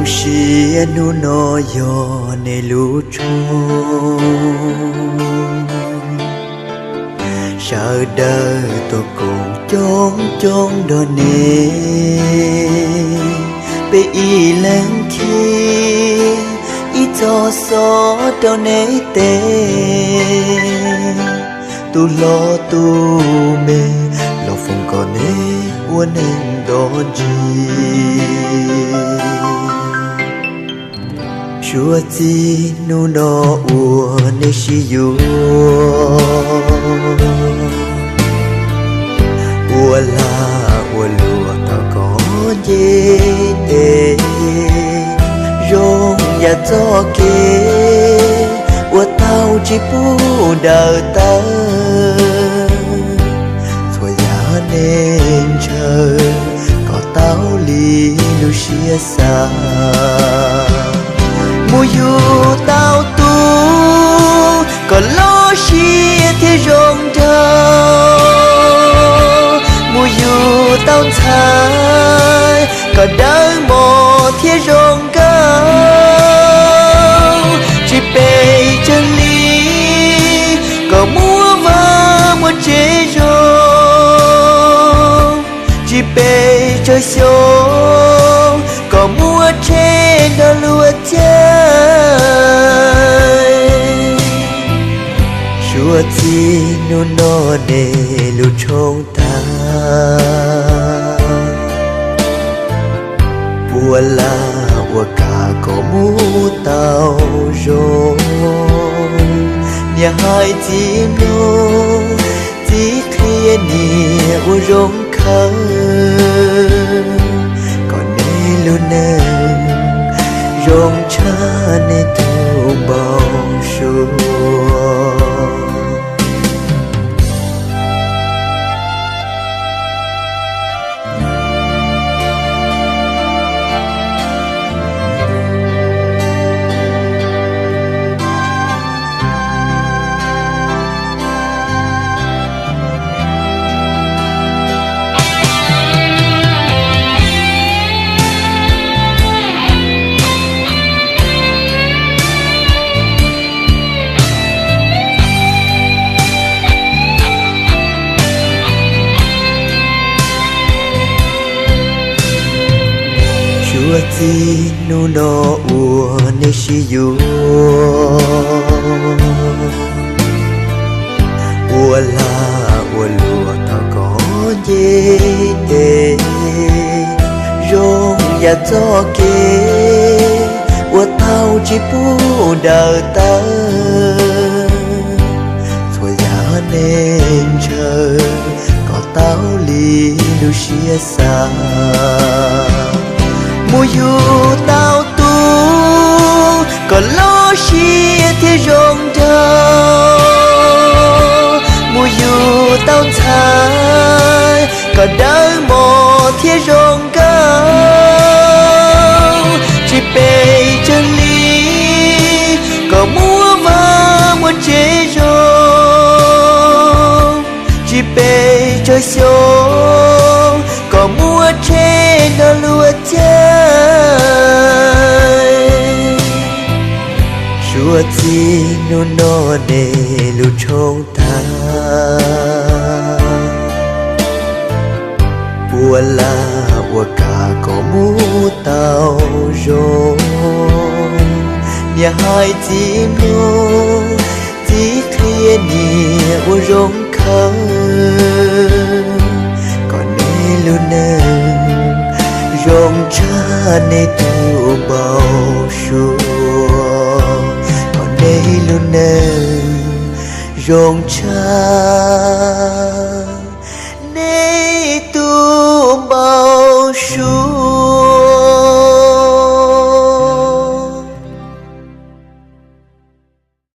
Zoo siab hnub no yog nej lub tshoob, sawv daws tuaj koom coob coob nrog nej, peb ib leeg khib ib txoj xov rau nej teb. Tus hlob tus me, los foom kom nej ua neeg nto ntsis. Suav txij hnub no uas nej sib yuav, ua lag ua luam tau koj nce tes, zoo yam txoj kev uas tau tsis pub daws tawm. Txhua yam nej ntshaw kom tau li lub siab xav, mus yug tau tus kom loj siab thiab zoo nraug, mus yug tau ntxhais kom dawb mos thiab zoo nkauj, tsis pes tsawg hli kom muaj vaj muaj tsev zoo, tsis pes tsawg xyoo kom muaj tsheb nrog luag caij. Suav txij hnub no nej lub tshoob tag, ua lag ua kam kom mus tau zoo, niam hais txiv mloog, txiv qhia niam ua zoo khawv, kom nej lub neej zoo tshaj nej tus npau suav. Suav txij hnub no uas nej sib yuav, ua lag ua luam tau koj nce tes, zoo yam txoj kev uas tau tsis pub daws tawm. Txhua yam nej ntshaw kom tau li lub siab xav, mus yug tau tus kom loj siab thiab zoo nraug, mus yug tau ntxhais kom dawb mos thiab zoo nkauj, tsis pes tsawg hli kom muaj vaj muaj tsev zoo, tsis pes tsawg xyoo kom muaj tsheb nrog luag caij. Suav txij hnub no nej lub tshoob tag, ua lag ua kam kom mus tau zoo, niam hais txiv mloog, txiv qhia niam ua zoo khawv, kom nej lub neej zoo tshaj nej tus npau suav, kom nej lub neej zoo tshaj